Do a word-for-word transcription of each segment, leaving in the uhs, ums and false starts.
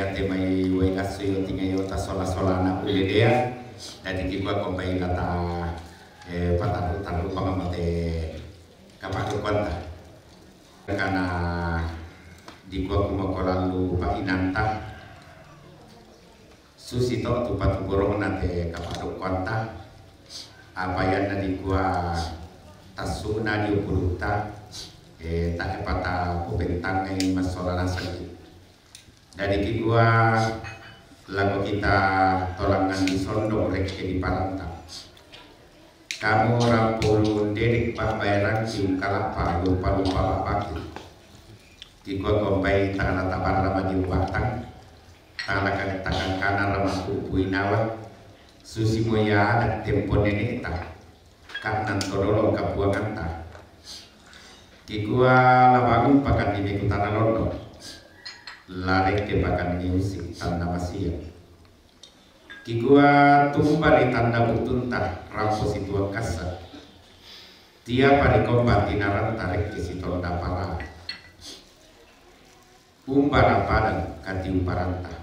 Ante mai wai asu yo tinga yo ta sola-sola na ulelea. Dadi kikua kombai lata, eh, pataru-taru pangama te kapadukuanta. Kana dikua kumakolalu pa inanta. Susi to tu patuborong na te kapadukuanta. Apa yan na dikua tasuna di upuluta. Eh, ta epata pupentangai masola na sagi. Dadi kikua lago kita tolangan di sondong rekke di paranta. Kamu rampulu ndedek ba baerang si ungkalapa lupa-lupa babaki. Kikua kombai tangana tabarra madiu batang, tangana takangkana ramaku puinawa, susi moya adat tempo nenekta. Ka nan todolo kapuanganta. Kikua labangun pakan di mekutana londo. Larek ke pakan di usik tanda masia. Kikua tumba di tanda butunta rampo situang kasa. Tiapa di komba tinaranta rekke sitonda para. Umba na padan katiumbaranta.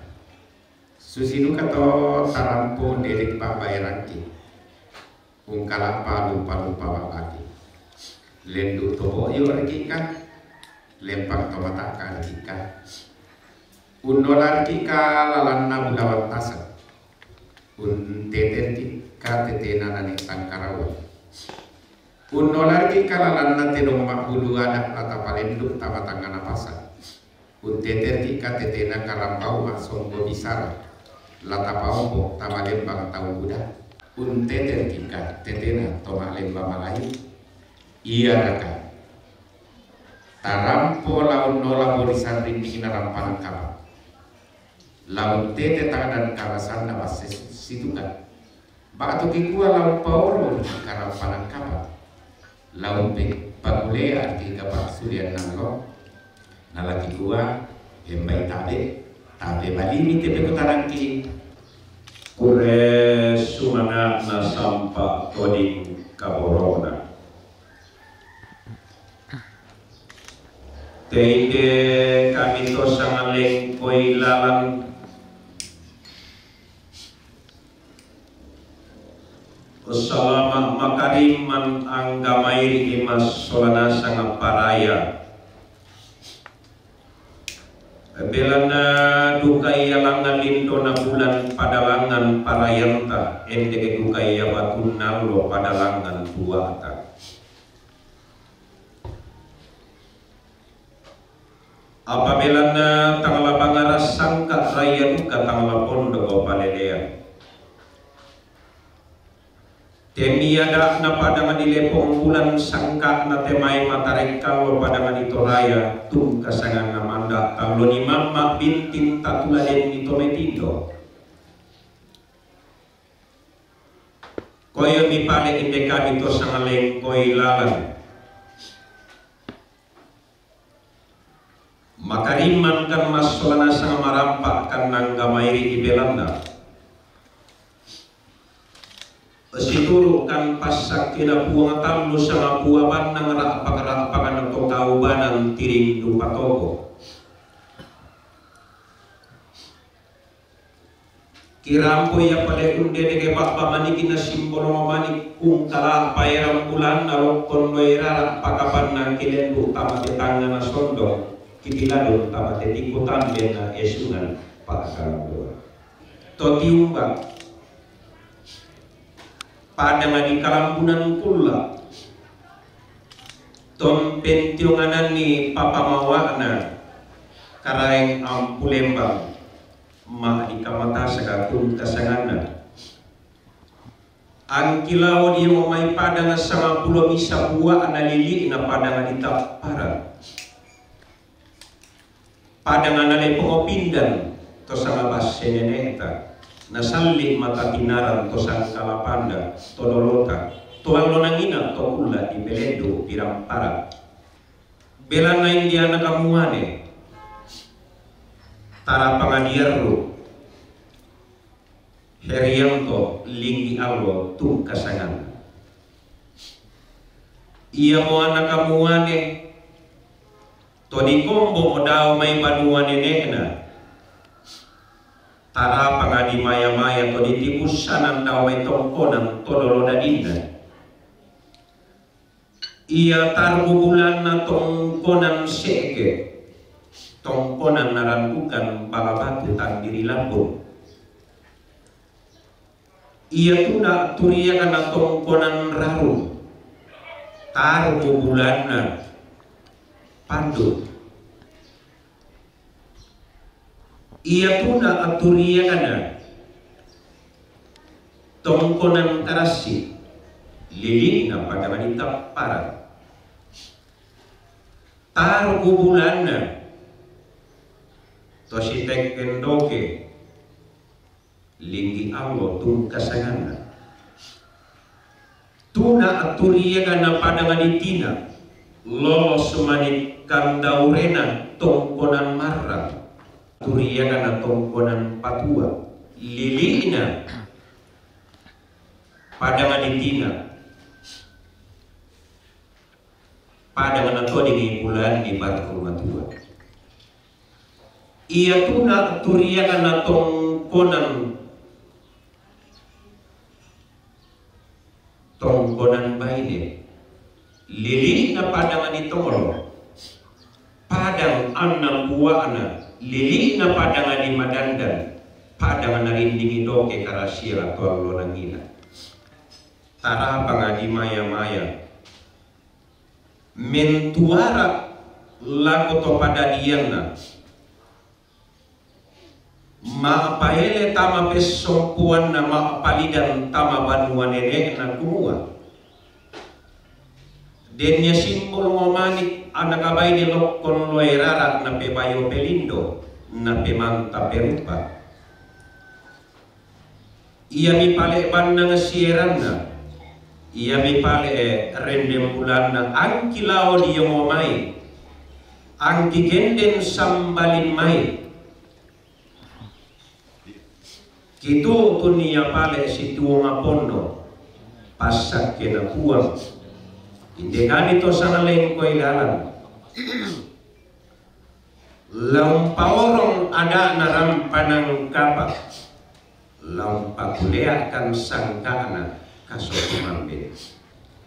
Susinuka to tarampo ndedek ba baerangki. Ungkalapa lupa-lupa babaki. Lendu to boyo rekika. Lempang to mataka rekika. Unnola rekika lalanna bulawan tasa. Untete rekika tetena nane tangkarawan. Unnola rekika lalanna tedong mabbulu adat lata palendu tama tangana pasa. Untete rekika tetena karambau masonggo bisara. Lata paombo tama lembang tau buda. Untete rekika tetena toma lemba malai. Iya raka. Tarampo laun nola borisan rinni na rampanan kapa. Laun tete tadan karasanna basse situka. Ba'tu kikua laun paolo ri karampanan kapa. Laun pe pakulea ri kapa sulian nallo. Nala kikua embai tabe, tabe balimi tepe kutarangki. Kure sumanga'na sampa toding kaborona. Teide kami to sangalengkoi lalang. Salama makarimman angga mairi di massolana sangaparaya. Belanna duka ia langngan lindona bulan padalangan parayanta, endek duka ia batunna allo padalangan tuata. Apa belanna tang la bangara sangka raya duka tang la pondoko palelean. Temi ada'na padang di lepong bulan sangka'na te mai matarekkallo padang di Toraya, tungka sanganna manda tallo ni mamma bintin tatula denni to metindo. Koyo mi pale inde kami to sangalengkoi lalang. Makarimmankan massola nasang marampakkan nangga mairi di belanna. Situru'kan passakkena Puang tallu sanga pua bannang ra'pak-ra'pakan to kaubanan tiring dupa toko. Kirampo ia pale undedeke ba'ba maniki na simbolongo manik ungkala paerang bulanna lokkon doerara pakapanna kilendu tama te tangngana sondong kitiladun tama te tiku tambenna esungan pakalambuan. To tiumba padang di kalambunan kulla tompentiongananni papamawa'na Karaeng Ampu Lembang. Ma'dika matasaka tungka sanganna. Angkilao dio mai padang sangapulo misa bua'na lili'na padang di Tapparang. Padang nalai pengopindan to sangabasse nene'ta, nasalli mata pinaran to sangkalapanda, to dolota, to allonangina to kulla di peleddu piramparang. Belanna india nakamuane, tara pangadiarru, Herianto linggi allo tungka sanganna. Iamo anakamuane to dikombo modao mai banua nene'na. Tarapanga di maya-maya to di tibusanan dao mai tongkonan to dolo dadinna. Ia tarbubulanna tongkonan se'ke, tongkonan narandukan bala batu tandiri lambung. Ia tuna turiagana tongkonan rarung, tarbubulanna pandu. Ia tuna turiagana tongkonan karassi, lili'na padang di tapparan. Tarbubulanna to sitekken doke, linggi allo tungkasanganna. Tuna turiagana padang di tina, lolos mani kandaurena tongkonan marrang, turiagana tongkonan patua, lili'na padang di tina, padang na todingi bulan di barru matua. Ia tuna turiagana tongkonan, tongkonan baine, lili'na padang di tongolo, padang anna bua'na, lili'na padang di madandan, padang na rindingi doke karassia to allo nangina. Tarapanga di maya-maya, mentuara lako to padadianna, ma'paele tama pessompoanna, ma'palidan tama banua nene'na kumua, dennia simbol ngo mani anak abai di lokkon loe rara napebayo pelindo, napemanta perupa. Ia mipale bannang sieranna, ia mipale rendeng bulanna, angki lao diongo mai, angki genden sambalin mai. Kitu tun ia pale situonga ponno, passakkena Puang, indengani to sangalengkoi lalan. Lao mpaorong ada'na rampanang kapa, lao mpakuleakan sangka'na kaso kumambe.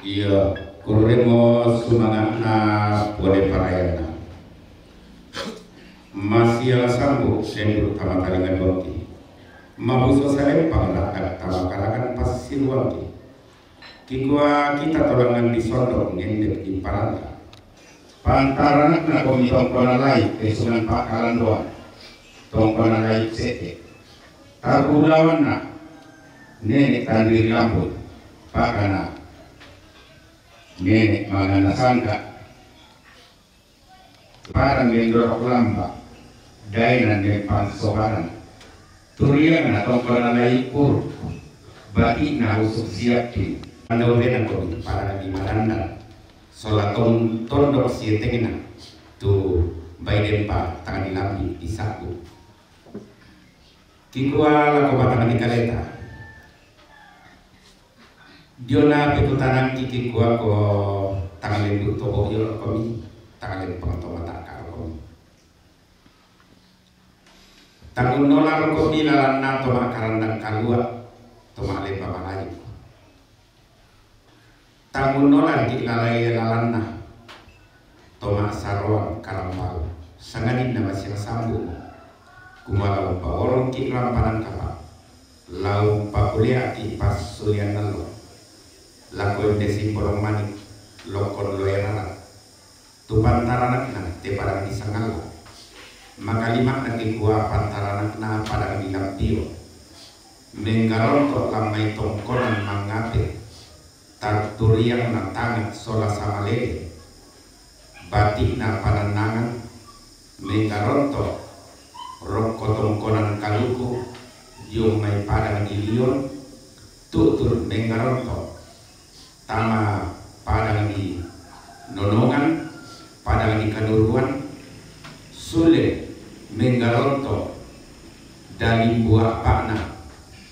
Ia, kurremo sumanga'na pole parayana. Masiala sambu sendu tama talingan bongki. Mabuso salempang lakkan tama karakan passiluangki. Kikua kita tolangan di sondok ngendek di paranta. Pantaranakna komi tongkona lai pesungan pakalandoan, tongkona lai sete. Tarulawanna nenek tandiri lambun, pakana nenek mangana sangka. Parang mendorok lamba, dainan mempang sobaran. Turiangna tongkona lai pur, batikna usuk siapin. Anda ubenang komi parang di madandan. Sola tong tondok sietengna tu bai dempa tangani lambi di saku. Kikua lako batang di kaleta. Diona petutanangki kikua ko tangalendu tobo io komi, tangalempang to mataka komi. Tangun nolar komi lalanna to makarandang kalua, to malemba malayu. Tangun nolar ki lalai lalanna, to masaroan karambau, sangadinna masiang sambu. Kumua lao mpaorongki rampanan kapa, lao mpakuleaki passulian allo. Lako inde simbolong manik, lokkon loe rara. Tu pantaranakna te padang di sangalla. Makalimakna kikua pantaranakna padang di lampio. Menggaronto lammai tongkonan mangape. Tarturiangna tangan sola samalele. Batikna panannangan menggaronto rokko tongkonan kaluku diong mai padang di lion, tutur menggaronto tama padang di nonongan, padang di kanuruan, sule menggaronto dalimbu apa'na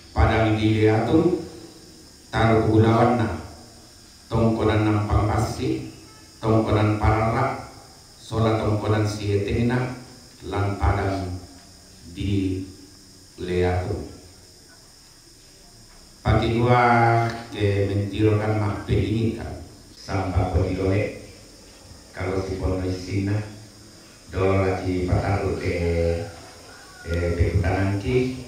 padang di leatung, tarugulawanna tongkonan nampang bassi, tongkonan pararra, sola tongkonan sietengna lan padang di Leaku. Pakidua, ke mentirokan ma'pedingikan sambako dilole, kalo siponno issinna, dolo laki patarru ke, eh, pekutanangki,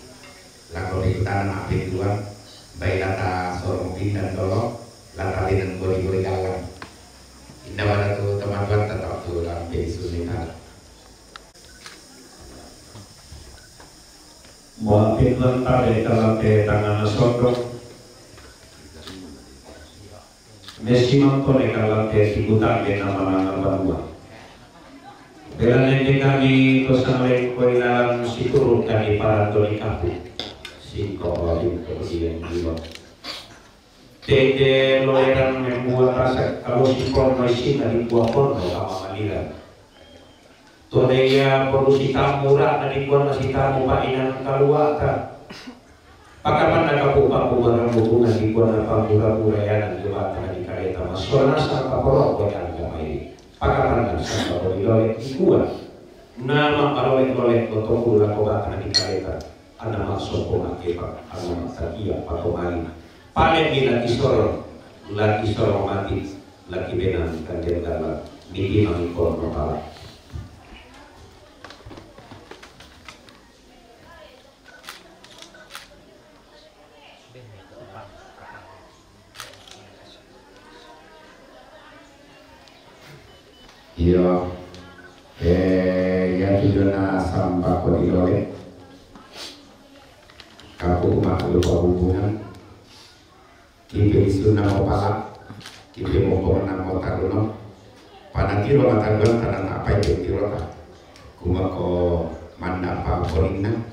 lako pekutana ma'pedua, bai lata sorong pindan dolo, lata lenang gori-gori gallang. Inda pada tu tomatuatta tau tu lampe isunni tana. Muape tuan tabe kalante tangana sondong. Mesi mangkone kalante sikutang de namananga banua. Bela nende kami to sangleng koi dalam siturun kami para to di kapu. Singko wabing kemudian jiwa. Tete loeran membuat rasa kalau si porno isina di buah porno kama maliran. Tone ia produksi tamu ra na di buah nasi tamu pa inang kaluata. Pakapan na kapu-kapu barang hubungan di buah na pamura-pura yana di bata di kareta masona sa paporok ko yang kamai. Pakapan na sa paporok di lolek di buah. Nama palolek-lolek ko tokula ko bata di kareta. Ana maksoko makepa, ana maksakia patomari. Pale mi laki sorong, laki sorong mati, laki benang kanjeng dalam, miti mangikon mapala. Iyo, eh, iya tujuna sambako dilole. Kapu maklupa hubungan. Kipe isuna mo pala, kipe mo pona mo taruno. Panatiro mataruan tanah apa itu tiro ta. Kumako mandapa porinna.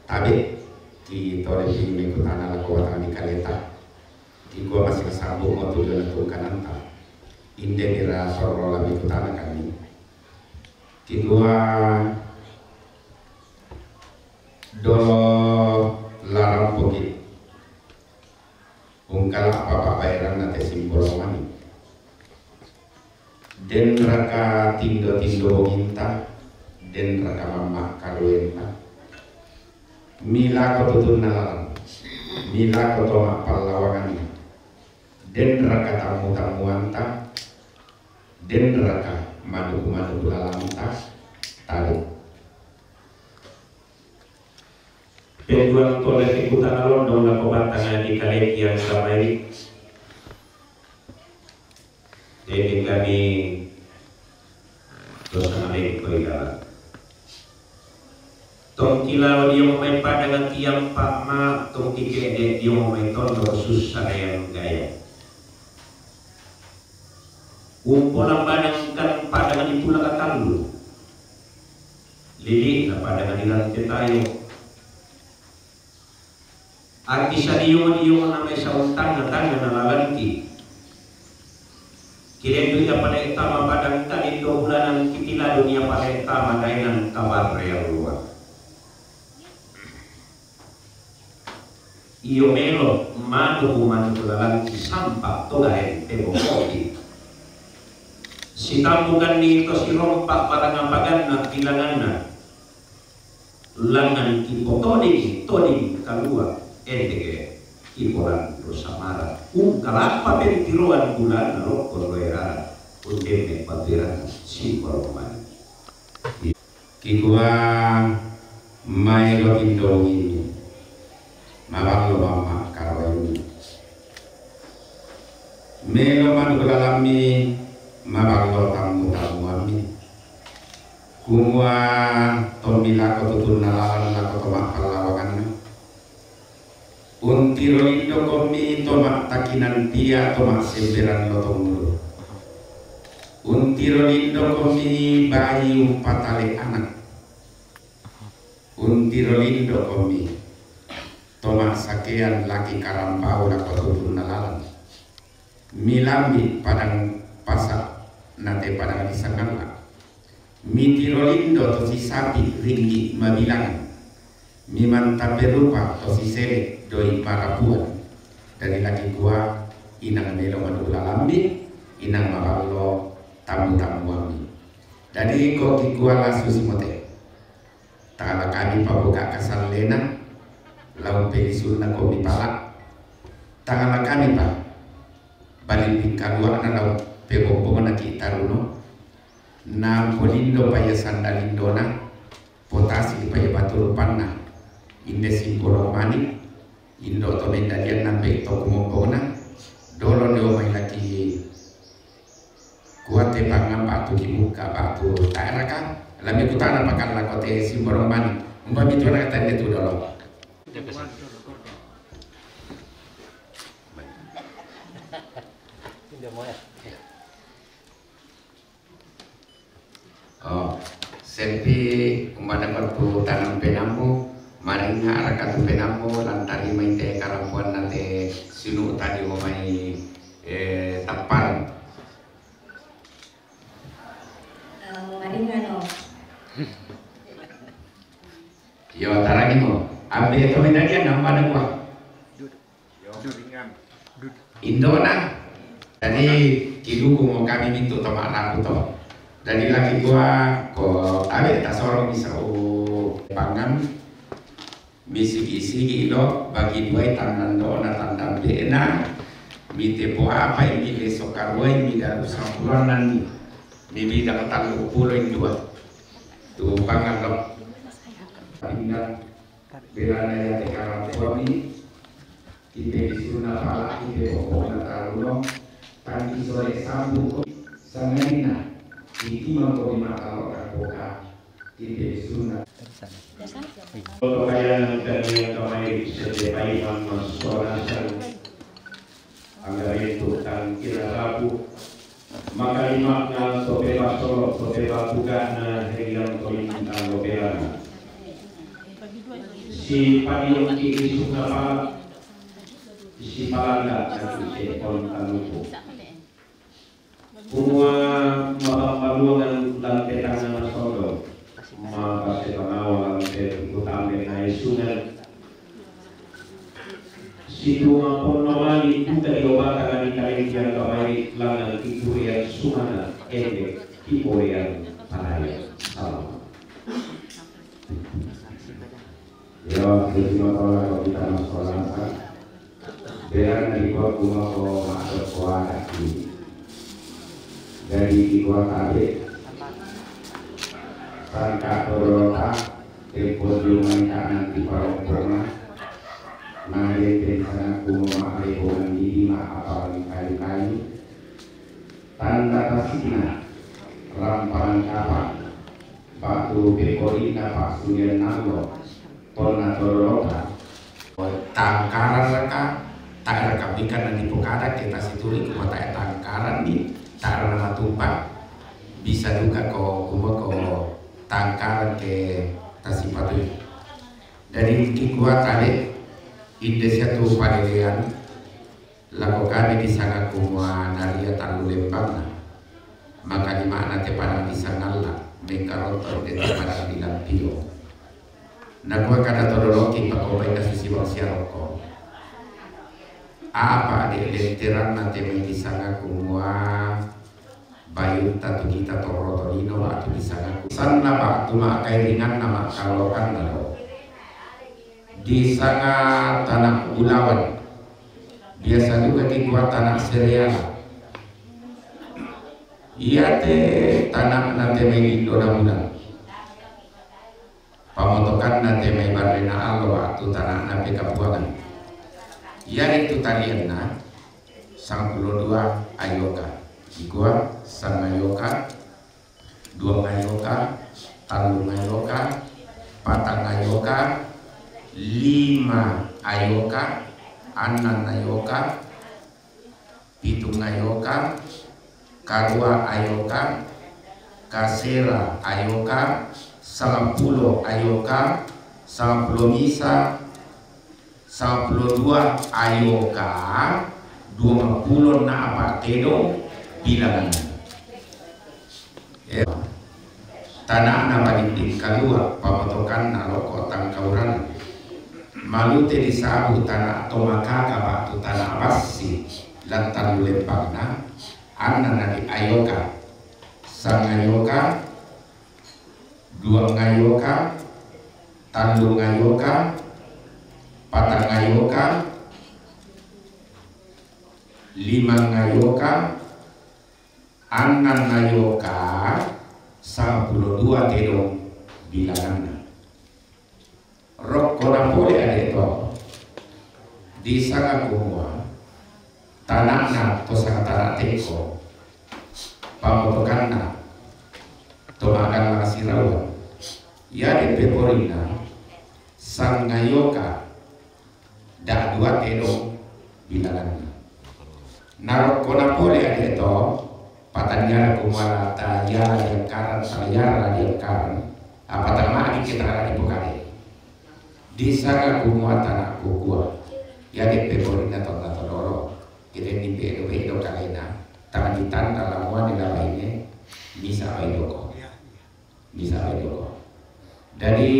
Tabe, ki tore sini kutana lako watang di kaleta. Kikua masih sambu mo tu dalam tungkanan ta. Inde mira sorro lami kutana kami. Kikua dolo larampoki. Ungkala apa-apa bayaranna te simbolomani. Den raka tindo-tindo bonginta, den raka mamma karuenta. Milako tutunna lalang, milako toma pallawanganna. Den raka tamu-tamuanta, den raka manu-manu lalanta, tadu. Pejuang tole sikutana londong lako batanga di kalekian samai. Dede kami dosa ngaleng koi dalam. Tong kilao dio mai padang tiang pama, tong kikede dio mai tondo susah yang gaya. Umpolang badang kan padang di pula kakallu. Lili na padang di rantai tayo. Aki sadiyo-diyo na mai saung tanga-tanga na lalangki. Kilendu ia pale tama padang kalindo bulanan kitiladu ia pale tama dainan kabar real luar. Iyo melo manu manu lalangki sampa to gaen tebo kopi. Sitambukan ni to sirompa barang apaganna bilanganna. Langan kipotoding toding kalua endege kipolan dosa mara. Ungkalapa pentiroan bulan lokon loerara undeme patirana simbol mani. Kikua maelo tindongini maballo mamma karoini. Melo manu lalammi maballo tammu-tammuammi. Kumua tommi lako tutunna lalang lako to mappallawanganna. Untiro lindo kommi to mattakinan tia to massemberan lotongulu. Untiro lindo kommi bayi umpatale anak. Untiro lindo kommi to massakean laki karambau lako tutunna lalang. Milambi padang pasa nate padang di sangalla. Mitiro lindo to sisapi ringgi mabilang. Mimanta perupa to sisele doi marapuan. Dari laki kua inang melo madu lalambi inang maballo tamu-tamuammi. Dari ko kikua lasu simote. Tala kami pabuka kasallena, Lau pe lisunna ko mi pala. Tangala kami pa. Bali pingkaluana lau pe bombongna ki taruno. Na polindo pa ia sandalindona. Potasi pa ia batu rupanna. Inde simbolong mani. Indo to mendalian nambe to kumombongna. Dolo neo mai laki Kuate pangamba tu kibuka batu taeraka. Lami kutana pakalla kote simborong mani. Umba mitu na katande tu dolo. Oh, sepi umbana perputanan penammu, maringa raka tu penammu, lantari mai te karampuan nate sinu tadi omai, eh, tapar. Maringano. Yo, tarani mo. Ambe to mendadia nambana kwa. Indona. Jadi, kiduku mo kami mintu to marapu to. Jadi lagi gua ko abe tasoro bisa u pangan. Misigi-sigi lo bagi duai tandan dona tandan bena. Mite po apa ini le sokaruai mi daru sampuranan ni. Mi bidang talu pulo indua. Tu pangan lo. Pindah belana ya te karang suami. Kite bisuna pala kite pokokna taruno. Tanti sore sabu ko sangadina. Iki mangko di mata lo kapoka. Kite bisuna. Toto kaya nang kami yang kamai sete paiman mas sorasan. Anggarin tukang kira rabu. Maka lima na tope basolo tope babuka na heriang toin tang lopelana. Si padiong ki isuk na pala. Si palanda na kise pon taluku. Kumua mabambaluangan lan petangana sodo, mabase panawa lan petukutambe naisungan. Situnga ponno mani duka diobata lan ikalengkian kamari langan kikurian sumana ende kiporean panaya. Salam. Yo, suci matola ko kita masolansa. Beran di ko kuma ko masuk ko ada ki. Jadi di ko tabe. Sangka torota tempo di main kanan di parong pernah. Mare pensana kuma mare bongan di lima apa kayu-kayu. Tanda tasikna rampangan kapang. Batu pekorina pasulian nallo. Tonna tololoka. Tangkaran raka, tangkaran kapikan na dipokada ke tasituri kumata tangkaran ni tangkaran natupa. Bisa juga ko kuma ko tangkaran ke tasipatui. Dari kikuatan de, inde siatu padelean. Lako kami disanga kumua naria tallu lembangna. Maka di mana te padang disangalla, mengkarotor de te padang di lampio. Nakua kada todoloki pakopai na susi wang siaroko. Apa de lenteranna te mai disanga kumua bayutta tu kita toro tolino atau disanga. Sanna batu makai ringanna makalokanna do. Disanga tanah ulawan. Biasa juga dikua tanah sereal. Iya te tanah nanti main Indo namunan. Pamotokan nanti main barrena Allah waktu tanah nanti kapuangan. Iya itu talian na sangpulo dua ayoka. Dikua sangayoka. Dua ngayoka, tallu ngayoka, patang ngayoka, lima ayoka, annan ayoka, pitung ayoka, karua ayoka, kasera ayoka, sampulo ayoka, sampulo misa, Sampulo dua ayoka, dua pulo na apa tedo bilangan. Ya. Tanah na paling kalua pamotokan na loko tangkauran. Malute disabu tanah tomakaka batu tanah basi lantan lulempangna anna nadi ayoka. Sangayoka, dua ngayoka, tallu ngayoka, Patangngayoka, limangngayoka, annangngayoka, sangpulo dua tedong bilanganna. Rokko napole ade to, disanga kumua tana'na to sanga tana tekko, pamotokanna to magallang sirawa. Yade peporinna sangngayoka, da dua tedong bilanganna. Narokko napole ade to, patanniara kumua tayara diangkarang, tayara diangkarang, apa tana magi kita di pokade. Disanga kumua tana kukua. Yade peporinna tonna todoro. Kita ni bedo-bedo kalena. Tangan ditanda lamuan di labaine. Misa baidoko. Misa baidoko. Jadi,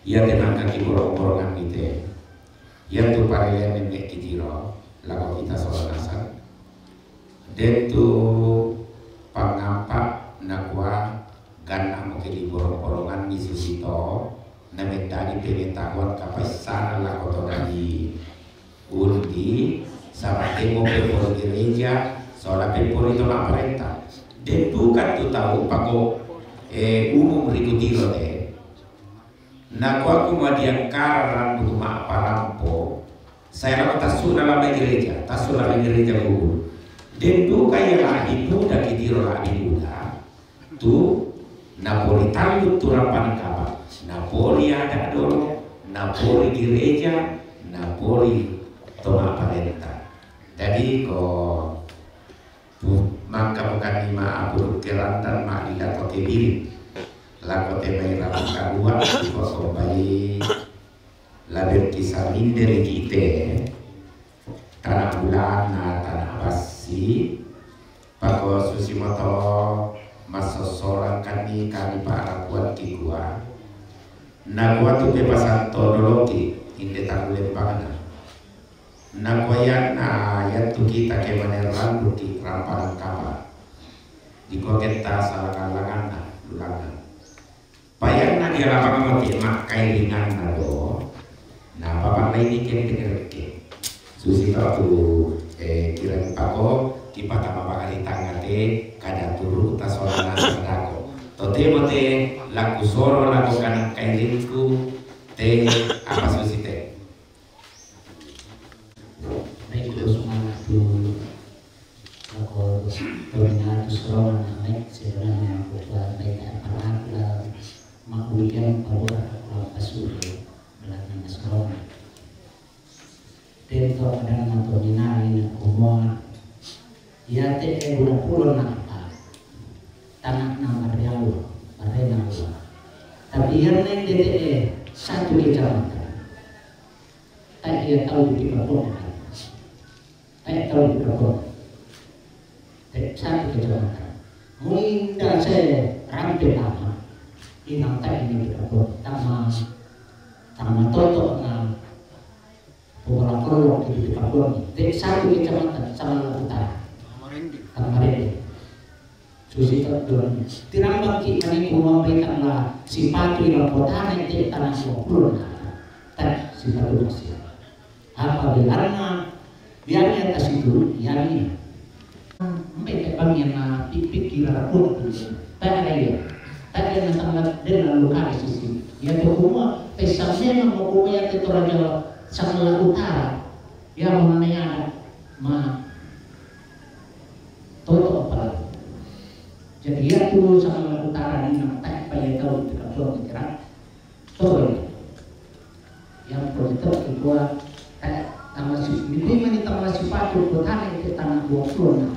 iya tenangka ki borong-borongan ite. Iya tu parellian nenne kitiro, lako kita sola nasang. Dentu pangapa nakua ganna moke di borong-borongan ni susito, na mentadi pengetahuan kapaisana lako to dadi undi, sama temo pepori gereja, sola pepori to mapparenta. Dentu kan tu tau pako, eh, umum ritu tiro te. Nakuaku madiangkara randu ma'parampo, saya lama tassu dalam gereja, tassu dalam gereja kubur. Dentu kaya lagi muda kitiro lagi muda, tu napori tallu tu rampana kapa, napori ada dolo, napori gereja, napori to mapparenta. Jadi ko tu mangka bukan lima aku kerantan ma di lako kebiri. Lako te mai rata kadua, di kosong bayi. Labeng kisah minderi kite, tanah bulana, tanah basi, pako susi moto masossorang kani kani parakuan kikua. Nakua tu pepasanto doloki, inde takulempangna. Nakua yanna yattu kita ke manerranduki rampanan kapa. Dikua ketta salangan-langanna, lulangan. Payanna dia lapang moti makkairinganna do, na papallaini kende kerekke. Susi to tu, eh, kirani pako, kipatama pakaritangate, kada turu ta solana sadako. Totemo te, laku soro lako kanang kairingku, te apa susi te. Baik, terus matu lako dominatu sorona, baik, sebenarnya aku baik apa aku la mau yang bawa aku la pasuri belakang sorona. Tento kadang matu minai na kumua. Iya te e guna pulo na apa? Tanah nama riau, parena. Tapi yang lain D T E satu kecamatan. Tak iya tahu di Papua. Tak iya tahu di Papua. Tak satu kecamatan. Muinda saya rampe lama. Inang tak ini di Papua. Tama, tama toto na Pura kolong di Papua. Tak satu kecamatan sama utara. Tamarende. Susi todong. Tirambang ki mani kumua bai tangla sipatu ila potana te tanah dua puluh. Tak sipatu masih. Apa belarna? Biarnya tas itu, yani. Mbai te bang yang na pipik kira pun. Tak ada ya. Tak ada na tangla dena luka sisi. Ya tu kumua, pesamena mau kumua ya te toraja sama utara. Ya mana ada ma Toto apalagi. Jadi ya tu sama utara ni nama tak payah tahu kita pun kita. Toto ya. Yang pun itu kedua tak tama si, ini mani tama sipatu kotane ke tanah dua puluh enam.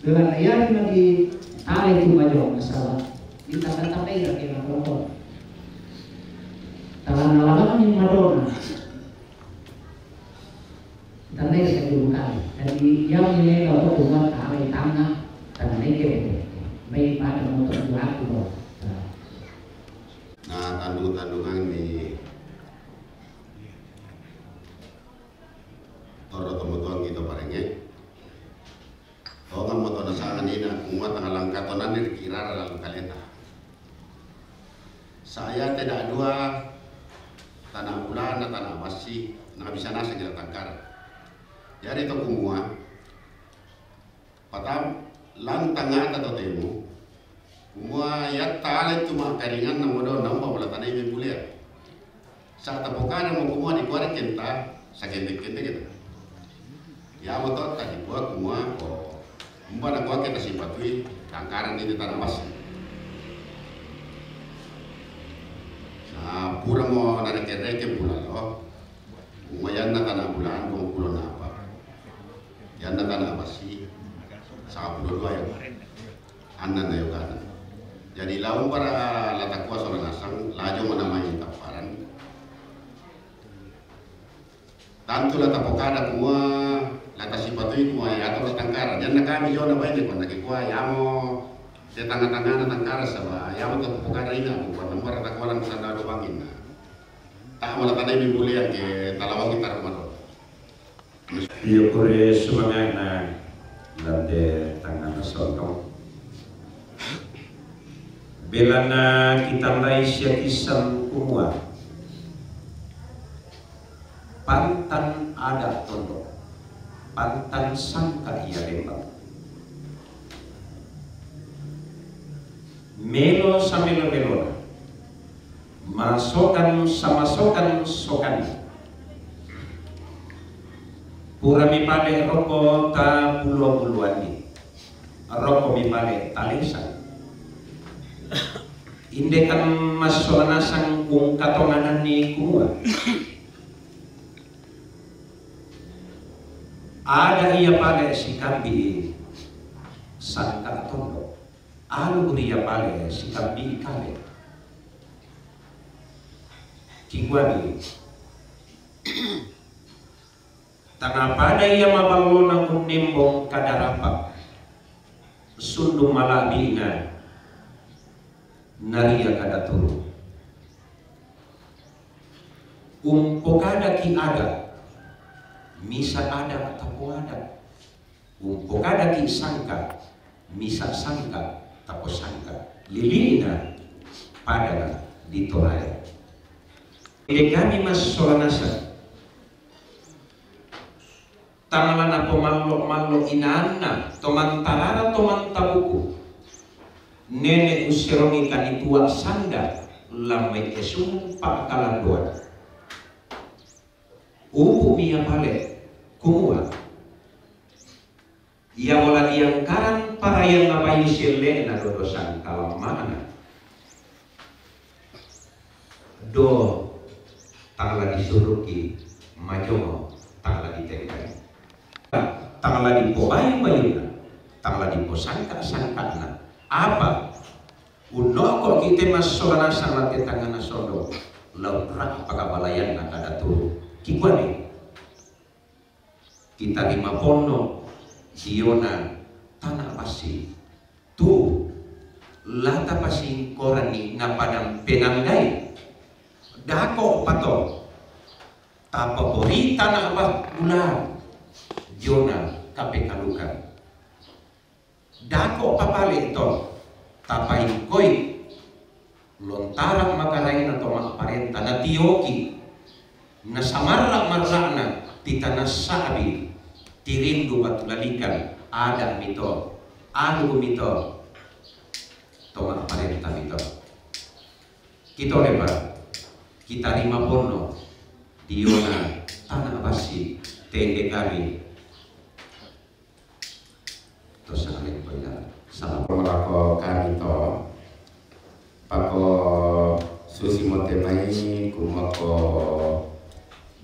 Dengan ayat lagi tarik tu majo masalah. Di tanda-tanda ya kena pokok. Tangan lawan ni Madonna. Tandai ka julu kali. Jadi yang ini kalau bukan kali tanah, tandai ke. Baik pada motor buat tu. Na tandu-tandungan ni toro tomotuang kita parenge. Tonga moto nasanga nina kumua tangalangka tonanni rikirara lalu kaleta. Saya tidak dua tanah bulan na si, na bisa nasang kita tangkara. Jadi to kumua, patam, lantang ata to temu, kumua yatta ale tu ma karingan na modo na umba bola tanai me bulea. Sa tapokada mo kumua di kuare kenta, sa kente-kente kita. Ia mo to tadi kua kumua ko. Umba na kua kita simpatui, tangkaran di tanah basi. Sa pura mo na reke-reke bula lo. Kumua yanna tanah bulan, dua puluh napa. Yanna tanah basi, sa puluh dua ya. Anna na yokana. Jadi lau bara lata kua sola nasang, lajo mo na mai taparan. Tantu la tapokada kumua, la tasipatui kumua, ya to la tangkara. Janna kami jo na baine kua na ke kua, ya mo, te tanga-tangana tangkara saba, ya mo tapokada ina, kua na mara takualan sana do bangina. Ta mo la tanai mi bule yang ke talawangi tarumado. Iyo kure sumangana lande tangana sontong. Belana kita lai sia kisam kumua. Pantan ada tondo, pantan sangka ia lembang. Melo samelo-melona, masokan samasokan sokan. Pura mi pale roko ta bulu-buluan ni, roko mi pale talesa. Indekan masola nasang kung katonganan ni kumua. Ada ia pale si kambi sangka tondo. Alu ia pale si kambi kale. Kikuani. Tanga pada ia mabalona kun nembong kadarapa. Sundu malabina. Naria kada turu. Umpokada ki ada, misa ada tapo ada. Umpokada ki sangka, misa sangka tapo sangka. Lilina pada di toraya. Ide kami mas solanasa. Tangala na pomallo-mallo inanna, tomantarara tomantabuku. Nene userongi kanitua sanda, lamai kesung pakalandoan. Ubu mia pale, kumua. Ia mola diangkaran parayan na bayu sele na dodosan kalamana. Do, tangla disuruki majongo, tangla ditengkai. Tangla dipobayu-bayuna, tangla diposangka-sangkana. Apa? Unoko kite masola nasang late tangana sondo. Laut raka pakabalayan na kada turu. Kikuani. Kita lima pono Siona tana pasi. Tu lata pasingkorani na padang penanggai. Dako pato. Tapapori tana abah bulan. Jona kapekalukan. Dako papale to, tapaingkoi, lontara makaraina to maparenta, na tioki, na samarra-marrana, titana sabi, tirindu patulalikan, ada mito, anu mito, to maparenta mito. Kito lepa, kita lima pono, diona, tana basi, tende kami, To sangale ko ina. Sama ko malako kami to. Pako susi mo temai kumako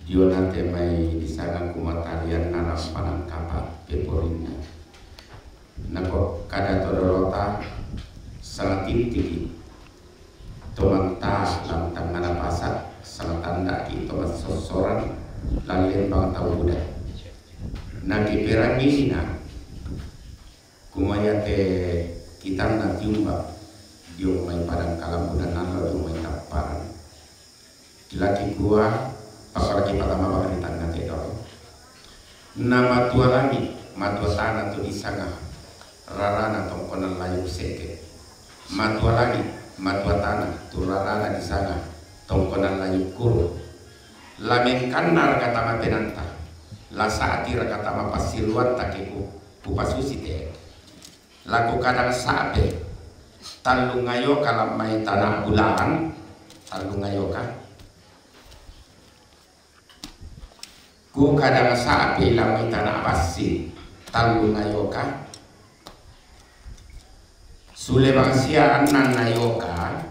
diona temai di sana kumatalian nanam panang kapa peporinna. Nako kada to dolota sangat tintiki. Tomanta lam tangana pasa, salatanda ki tomat sossoran, lalembang tau buda. Na kiperangi sina, kumaya te kitanna tiumba, diong mai padang kalambunan nallo diong mai tapparan. Kilaki kua, pakalaki patama bakari tanna te dolo. Na matua langi, matua tana tu disanga, rarana tongkonan layu seke. Matua langi, matua tana, tu rarana disanga, tongkonan layu kuru. La mengkanna raka tama penanta, la sa'ti raka tama passiluatta ke ku, kupasusi te. La kukadang sa'be, tallungayoka lammai tana bulan, tallungayoka. Kukadang sa'be lammai tana bassi, tallungayoka. Sule bangsia annanna yoka,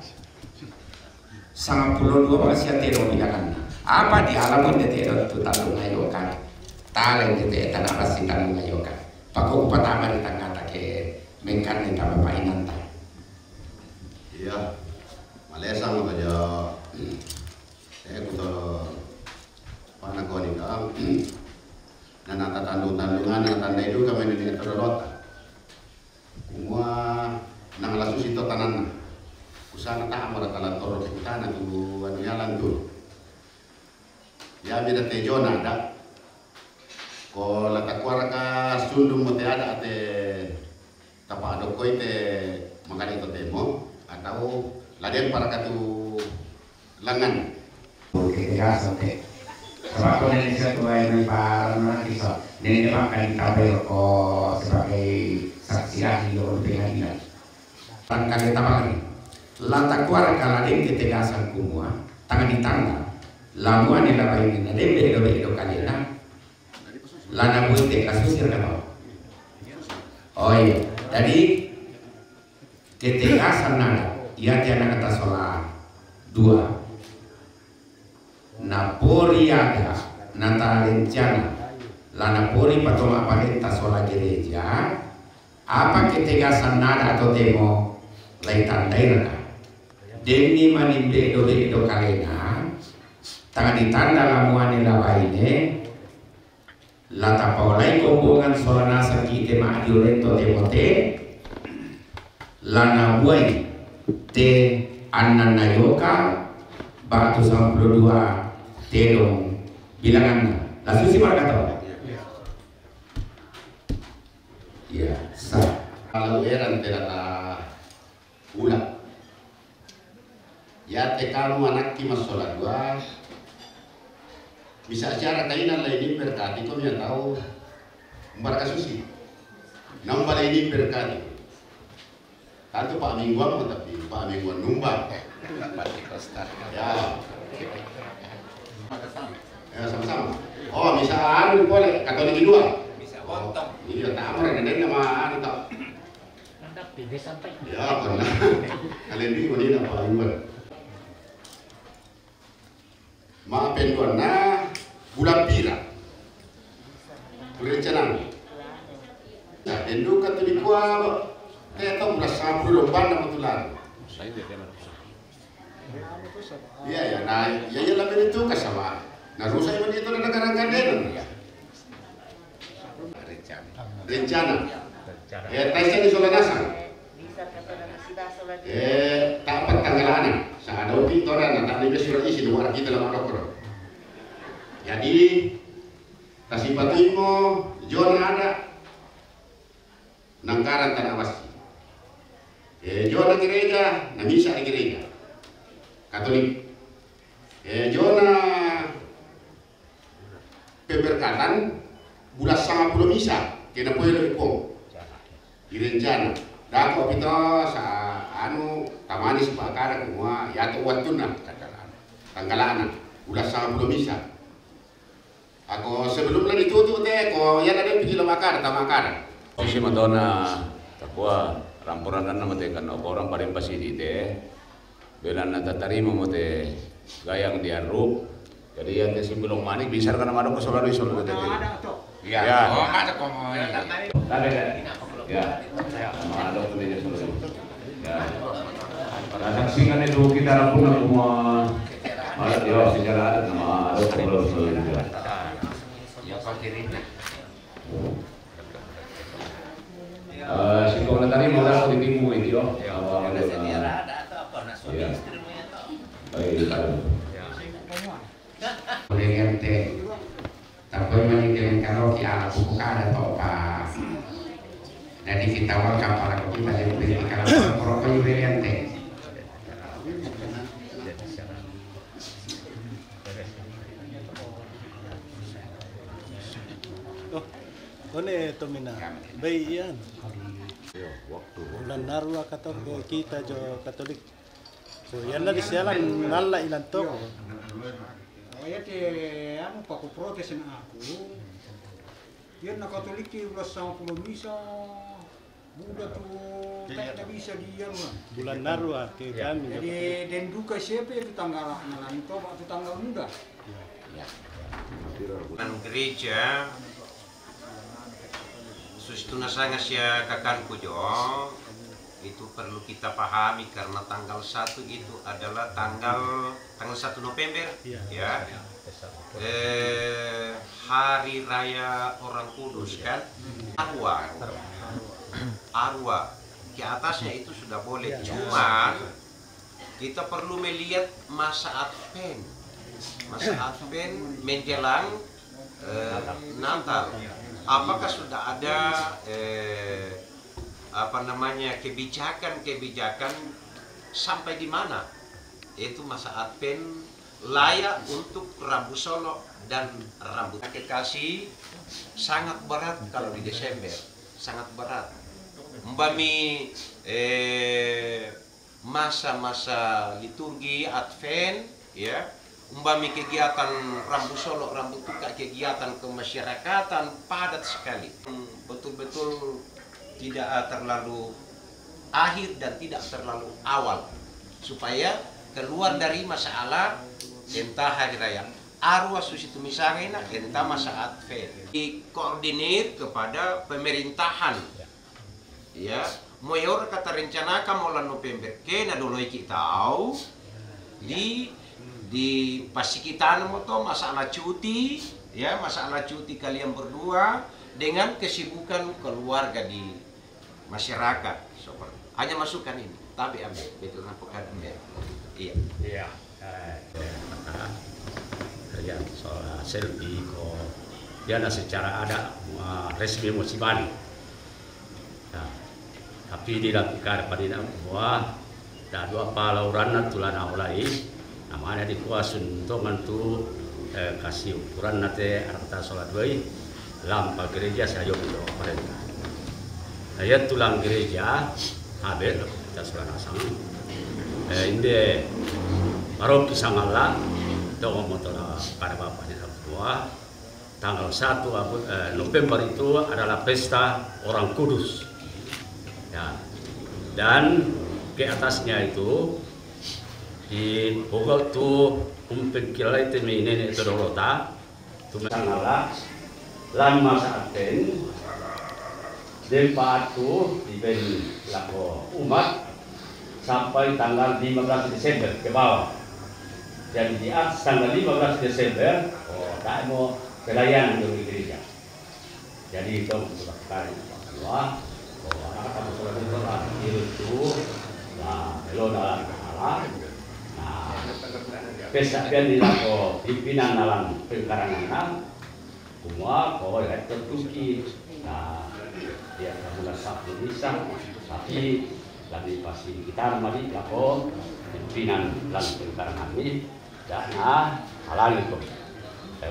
sangpulo dua bangsia tedong bilanganna. Apa diala mo de tedong tu tallungayoka? Tale de te tana bassi tallungayoka. Pako kupatama di tangata ke mengkanna tama painanta. Iya, malesang apa jo. Eh, kuto pana koni ka. Nana tatandung-tandungan, natandai duka meni di todolota. Kumua nang lasusi to tananna. Usana ta amora tala toro ke utana tu anu yalan tu. Ya beda te jona ada. Ko la takuaraka sundung mo te ada te tapa adokoi te makane to temo atau laden paraka tu langan. Oke, tegasan te. Sebab ko nene sia tuai mai parang na kisa. Nene makan di tabai ko sebagai saksi ahli lo pengadilan. Tangkale tabari. La takuaraka laden ketegasan kumua, tanga ditanda. Lamuane la baine na dembe do be do kalena. La nabuite kasusir kata. Oh iya. Jadi ketegasan nada. Iya tiana kata sola dua. Napori ada nata rencana la napori patoma parenta sola gereja, apa ketegasan nada atau temo lai tandai raka? Demi manimbe do be do kalena, tanga ditanda lamuane la baine, la tapaolai kombongan sola nasang ki te ma'diolento te mote, la nabuai te annanna yoka batu sampulu dua tedong bilanganna. La susi marakato. Iya, sa. Kalau eran te rata ula. Ya te kamu anakki massola dua. Bisa acara kaina laini berkati ko mia tau. Mbaraka susi. Nambah laini berkati. Tantu pak mingguan mo tapi pak mingguan numba. Ya. Ya sama-sama. Oh, bisa anu pole katolik dua. Bisa bontong. Iya tamar dengan nama anu tak. Mantap, dia sampai. Ya, pernah. Kalian di mana apa luar? Ma'penduanna bulan pira? Rencana. Nah, denduka tu dikua te to bulan sampulu lombanna matulari. Iya ya, nah, iya iya lebih itu kasama. Nah, rusak itu negara kan. Rencana. Eh, taisa di sola nasang. Eh, tapat tanggalana. Sa ada upi tora na tani be sura isi dua kita lama dokro. Jadi tasipatuimo jona ada nangkaran tanah basi. Eh, jona gereja, na misa di gereja Katolik. Eh, jona pemberkatan bulan sanga pulo misa kena poe lo ipong. Direncana dako pito sa anu tamani si pakara kumua yato wattunna tanggalana bulan sanga pulo misa. Ako sebelum lagi tutu te ko yana de pigi lo makara ta makara. Sisi matona takua ramporan dan nama tekan orang paling pasti di te. Belanna tatarima mo te gayang di arrup. Jadi yang te simbilong manik bisa kana madok ko solalu isol ko te. Iya. Oh, ada ko mo. Ada kan? Ya. Madok ko dia solalu. Ya. Nah, saksikan itu kita rampuna kuma. Ada dia sejarah ada nama ada ko solalu juga. Ya pakirin. Eh, singkong na tadi mau dapat di timu itu, ya. Apa, iya. Baik, tahu. Boleh ngerti. Tapi mani dengan kalau ki ala buku kada to pa. Jadi kita wal kapala ko kita jadi beli kalau rokok juga ngerti. One to mina. Bai iyan. Bulan narua kato ke kita jo Katolik. So, iyan na di sialan nalla ilan toko. Oh, iya te, anu, paku protes na aku. Iyan na Katolik ke bulan sama pulo misa. Muda tu tak bisa di anu. Bulan narua ke kami. Jadi, den duka siapa itu tanggal, na lain to, waktu tanggal muda. Ya. Kan gereja Susi tuna sanga sia kakanku jo, itu perlu kita pahami karena tanggal satu itu adalah tanggal tanggal satu November, ya. Eh, hari raya orang kudus, kan? Arwah. Arwah. Ke atasnya itu sudah boleh. Cuman kita perlu melihat masa Advent. Masa Advent menjelang eh, Natal. Apakah sudah ada eh, apa namanya, kebijakan-kebijakan sampai di mana itu masa Advent layak untuk rambu solo dan rambu kekasih? Sangat berat kalau di Desember, sangat berat. Umpami eh, masa-masa liturgi Advent, ya, umpami kegiatan rambu solo, rambu tuka, kegiatan kemasyarakatan padat sekali. Betul-betul tidak terlalu akhir dan tidak terlalu awal, supaya keluar dari masalah entah hari raya. Arwah Susi Tumisangai na entah masa Advent. Dikoordinir kepada pemerintahan. Ya, moyor kata rencanakan molan November ke na doloi kita au di di pasikitana moto masalah cuti, ya, masalah cuti kalian berdua dengan kesibukan keluarga di masyarakat. Seperti hanya masukan ini, tapi ambil betul apa kan ambil. Iya. Iya. Eh, ya, soal selfie ko, ya, na secara ada eh, resmi mo sibali. Nah, tapi di dalam kar padina buah da dua pala uranna tulana olai. Namanya di kuasun tongan tu eh, kasih ukuran nate arta solat doi lampa gereja sayo do parenta. Nah, ya tulang gereja habe kita solat asang. Eh, inde maroki sangalla tongan motola pada bapak di dalam buah. Tanggal satu Agu- eh, November itu adalah pesta orang kudus. Ya. Dan ke atasnya itu di Bogor tu umpeng kilai temi nenek todorota tu sangala lama saaten. Dempa tu diben lako umat sampai tanggal lima belas Desember ke bawah. Jadi di atas tanggal lima belas Desember, oh, tak mau pelayanan di gereja. Jadi itu sudah kali Allah, oh, anak kamu sudah berdoa itu lah, lo dalam Allah. Nah, pesakian di lako pimpinan dalam pengkarangan. Kumua ko ya tertuki. Nah, ya kamu lah satu bisa, tapi lagi pasti kita mari lako pimpinan dalam pengkarangan ini. Dan nah, halangi ko.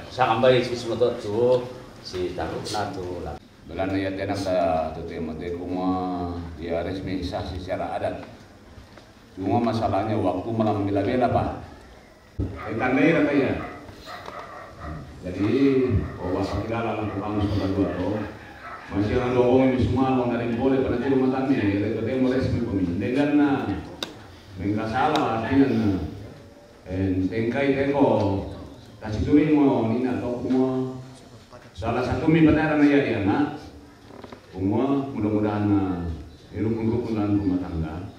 Saya ambai si semua tu si taruh natu lah. Belanda ya tenang ta tu tema te kuma dia resmi sah secara adat. Cuma masalahnya waktu malam bela-bela, Pak. Tandai rata ya. Jadi, bawa sakila lalang tukang sudah dua to. Masih ada dua ini semua mau dari boleh pada rumah kami ya, kita temu resmi pemimpin. Dengan na mengkasala artinya na. En tengkai teko kasih turi mo nina to kuma. Salah satu mi pada na ya dia na. Kuma mudah-mudahan na rukun-rukun dalam rumah tangga.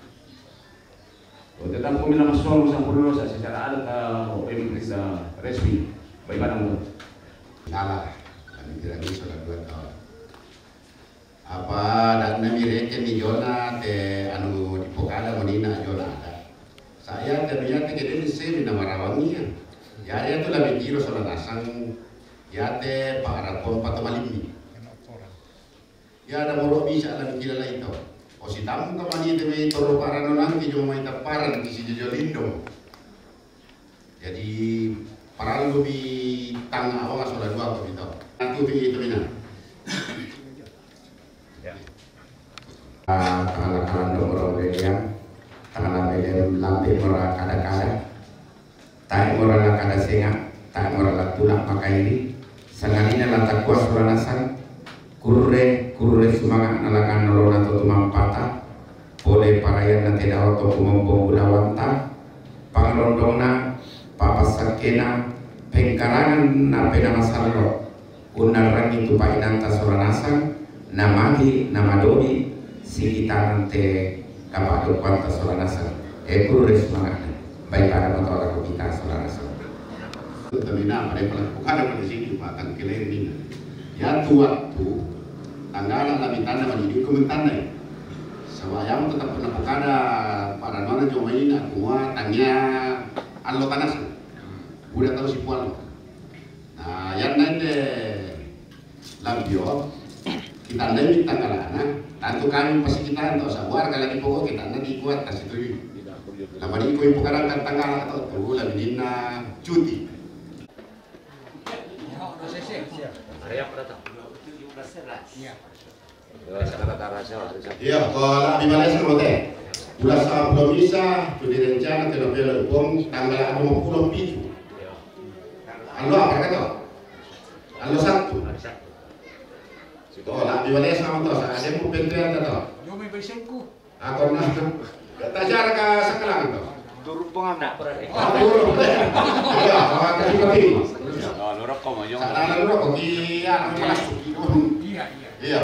Oh, tetap kami nama suami sampurna dosa secara adat, eh, oh, pemerintah resmi. Baik, Pak Dangdut. Salah. Kami tidak bisa lakukan tahun. Apa dan nami reke mi jona te anu dipokada monina jona ada. Saya te mi yate kede ni semi nama rawangia. Jadi itu lebih kiro sola nasang yate Pak Rapon Patomalimbi. Ya, ada moro bisa dan kira lai to. O si tamu kamani te me toro parano nangki jo mai taparan ki si jojo lindo. Jadi parallu mi tanga awang sola dua ko mi to. Nanti mi itu mina. Tala kalandong orang belian, tala belian lambe orang kada-kada. Tae mora la kada senga, tae mora la tulak makairi, sangadina la takuas ora nasang, kurre, kurre sumanga na la ngan nolona to tumampata, pole parayan na te dao to kumombong budawanta, pangrondongna, papasakkena, pengkarangan na pena masallo, Unnarangi tu painanta sola nasang, namagi, namadodi, sikitangan te kapadokkoanta sola nasang. E kurre sumanga'na, bai pada matola ko kita sola nasang. Tamina pada pala kada pada sini patang keleng nina. Ya tu waktu tanggala la mitanna manjadi ko mitanna. Saba yang tetap pernah kada pada mana cuma ini aku tanya allo tanasang. Udah tahu si puan. Nah, yang nende Lampio, kita nende tanggalana, tantu kami pasti kita entah sabar kalau di pokok kita nende kuat kasih tuju. Lama di koi pukadang kan tanggal atau tu lagi dina cuti. Iya, kalau di Malaysia mau teh, udah sebelum bisa, tu direncana ke November pom tanggal dua puluh tujuh. Anu apa kata? Anu Sabtu. Oh, la di Malaysia mau tuh, saya ada mau pentuan tuh. Yo me besenku. Aku nah, tak cara ke sekarang tuh. Turun pengamat. Oh, turun. Iya, oh, kasih kopi. Oh, lurok kau mau. Sana lurok kopi, ya, panas. Iya, iya. Iya.